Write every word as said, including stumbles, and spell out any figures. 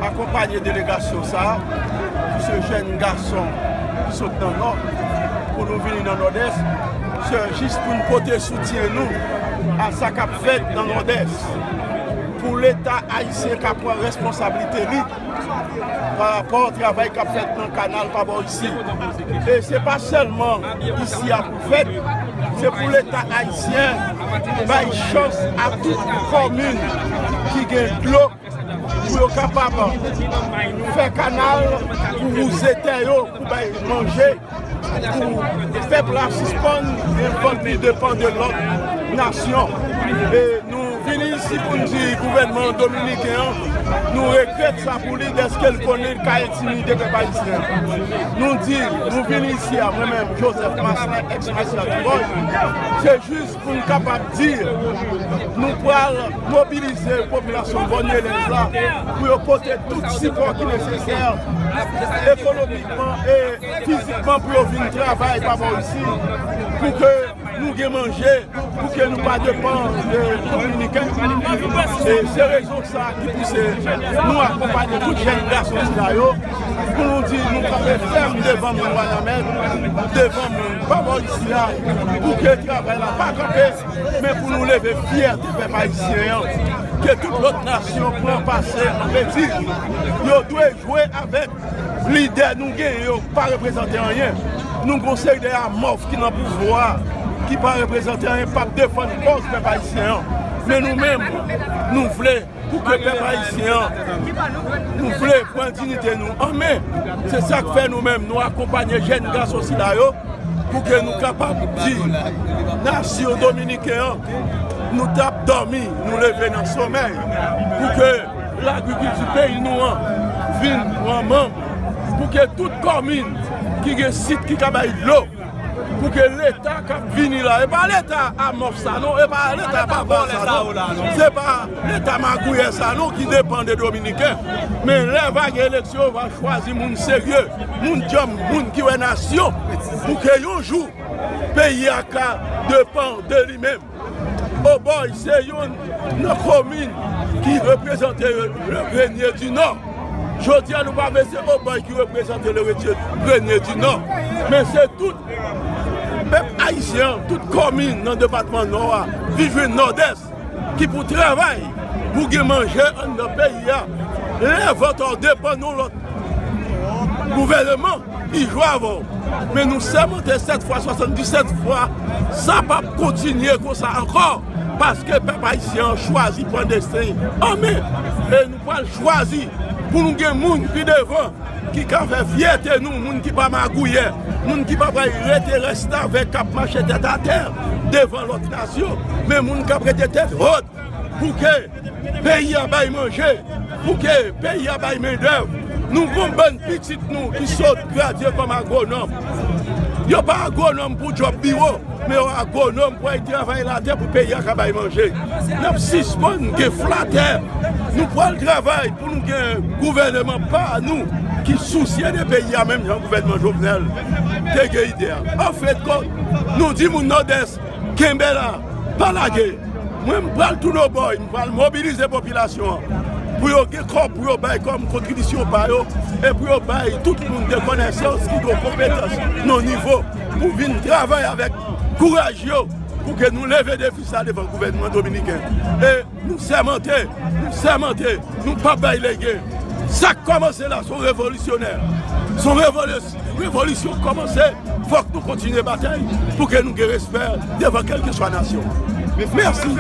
Akonpanye delegasyon sa a, pou se jèn gason ki sot nan Nò, pou nou vini nan Nòdès, se jis pou n pote soutyen nou a sa k ap fèt nan Nòdès, pou Leta ayisyen ka pran responsablite li pa rapò travay k ap fèt nan kanal pa bò isi. E se pa sèlman isi a pou fèt, se pou Leta ayisyen bay chans a tout kòmin ki gen dlo pou yo kapab fè kanal pou wouze tè yo, pou bay manje, pou pèp la sispann gen vant li depann de lòt nasyon. E nou vini isi pou n di gouvènman dominiken an, nou regrèt sa pou li, dèske l konnen l ka entimide pèp ayisyen. Nou di, nou vini isi a, mwen menm, Joseph Marcelin, ex Martial Boy, se jis pou n kapab di, nou pral mobilize popilasyon Bòn Yelèz la pou yo pote tout sipò ki nesesè ekonomikman e fizikman pou yo vin travay pa bò isi, pou ke nou gen manje, pou ke nou pa depann de Dominiken. E se rezon sa ki pouse nou akonpanye tout jèn gason sila yo, pou nou di nou kanpe fèm devan moun Wanament, devan moun pa bò isi a, pou ke travay la pa kanpe, men pou nou leve fyète pèp ayisyen an, ke tout lòt nasyon pran pase an betiz. Yo dwe jwe avèk lidè nou genyen yo, pa reprezante anyen. Nou gon seri de amòf ki nan pouvwa a, ki pa reprezante anyen, p ap defann kòz pèp ayisyen an. Men nou menm, nou vle pou ke pèp ayisyen an, nou vle pran diyite nou an men. Se sa k fè nou menm, nou akonpanye jèn gason sila yo, pou ke nou kapab di nasyon dominiken an, nou t ap dòmi, nou leve nan somèy, pou ke lagrikilti peyi nou an vin pran manm, pou ke tout kòmin ki gen sit ki ka bay dlo, pou ke Leta k ap vini la, e pa Leta amòf sa non, e pa Leta pa bon sa non, se pa Leta magouyè sa non ki depann de Dominiken. Men lè va gen eleksyon, va chwazi moun serye, moun djanm, moun ki wè nasyon, pou ke yon jou, peyi a ka depann de li menm. Obòy se youn nan komin ki reprezante le Grenier du Nord. Jodi a, nou pa vle se Obòy ki reprezante le Grenier du Nord, men se tout pèp ayisyen an, tout komin nan depatman Nò a, Vijwin, Nòdès, ki pou travay pou gen manje anndan peyi a. Lè vòt ou depann yon lòt gouvèneman, li jwe avè w. Men nou sèmante sèt fwa, swasanndisèt fwa, sa p ap kontinye konsa ankò, paske pèp ayisyen an chwazi pran desten an men. E nou pral chwazi pou nou gen moun pi devan ki ka fè fyète nou, moun ki pa magouyè, moun ki pa pral rete restavèk k ap mache tèt atè devan lòt nasyon, men moun k ap rete tèt wòt pou ke peyi a bay manje, pou ke peyi a bay mendèv. Nou gon bann pitit nou ki sot gradye kòm agwonòm. Yo pa agwonòm pou djòb biwo, men yo agwonòm pou al travay latè pou peyi a ka bay manje. N ap sispann gen flatè. Nou pral travay pou nou gen gouvèneman pa nou ki sousye de peyi a, menm jan gouvèneman Jovenel te gen ide a. Anfendkont, nou di moun Nòdès, kenbe la, pa lage. Mwen, m pral tounen Obòy, m pral mobilize popilasyon an pou yo gen kòb pou yo bay kòm kontribisyon pa yo, e pou yo bay tout moun de konesans ki gen konpetans nan nivo pou vin travay avèk kouraj yo, pou ke nou leve defi sa devan gouvènman dominiken. E nou sèmante, nou sèmante, nou p ap bay lege. Sa k kòmanse la, se yon revolisyonè. Se yon revolis-, revolisyon k kòmanse. Fòk nou kontinye batay pou ke nou gen respè devan kèlkeswa nasyon. Mèsi.